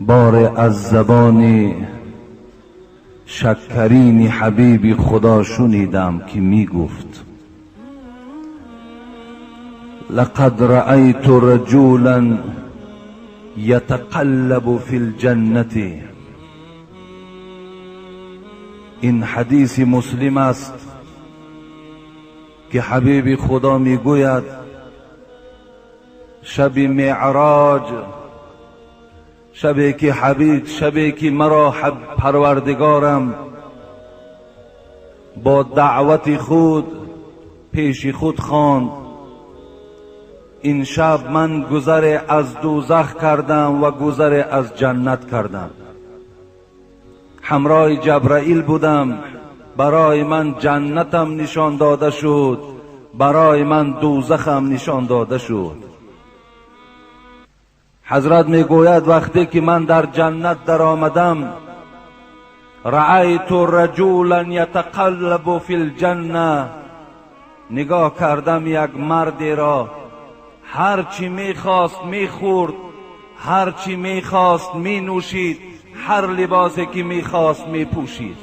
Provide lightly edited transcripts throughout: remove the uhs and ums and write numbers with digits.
بار از زبان شکرین حبیب خدا شنیدم که می گفت لقد رأیت رجلا یتقلب فی الجنة. این حدیث مسلم است که حبیب خدا می گوید شب معراج، شبی که حبیب، شبی که مرا پروردگارم با دعوت خود پیش خود خواند، این شب من گذر از دوزخ کردم و گذر از جنت کردم. همراه جبرائیل بودم، برای من جنتم نشان داده شد، برای من دوزخم نشان داده شد. حضرت میگوید وقتی که من در جنت در آمدم، رأیت رجلا یتقلب فی الجنه، نگاه کردم یک مردی را هر چی میخواست میخورد، هر چی میخواست مینوشید، هر لباسی که میخواست میپوشید.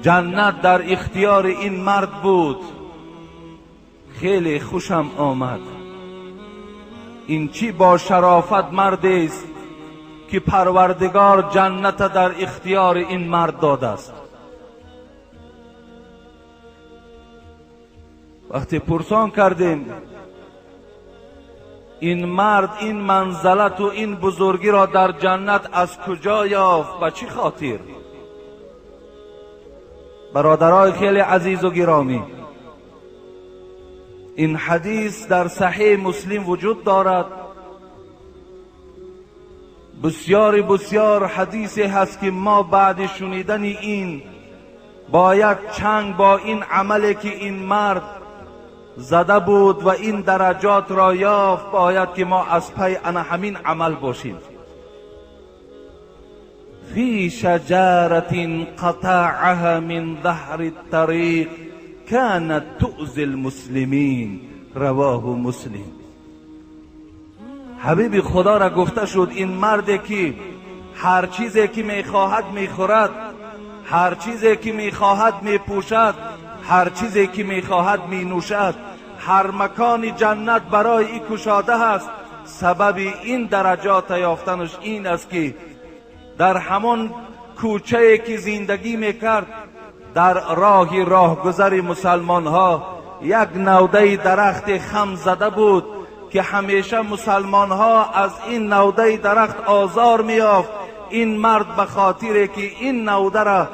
جنت در اختیار این مرد بود. خیلی خوشم آمد. این چی با شرافت مرد است که پروردگار جنت در اختیار این مرد داده است. وقتی پرسان کردیم این مرد این منزلت و این بزرگی را در جنت از کجا یافت، به چی خاطر؟ برادرای خیلی عزیز و گرامی، این حدیث در صحیح مسلم وجود دارد. بسیار بسیار حدیثی هست که ما بعد شنیدن این باید چنگ با این عملی که این مرد زده بود و این درجات را یافت، باید که ما از پی انا همین عمل باشیم. فی شجرة قطعها من ظهر الطریق كانت تؤذی المسلمین، رواه مسلم. حبیب خدا را گفته شد این مردی که هر چیزی که میخواهد میخورد، هر چیزی که میخواهد میپوشد، هر چیزی که میخواهد مینوشد، هر مکان جنت برای ای کشاده است. سبب این درجات یافتنش این است که در همان کوچه که زندگی میکرد، در راه راهگذر مسلمان ها یک نوده درخت خم زده بود که همیشه مسلمان ها از این نوده درخت آزار میافت. این مرد به خاطر که این نوده را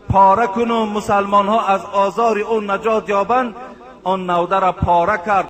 پاره کنم مسلمان ها از آزار او نجات یابند، آن نوده را پاره کرد.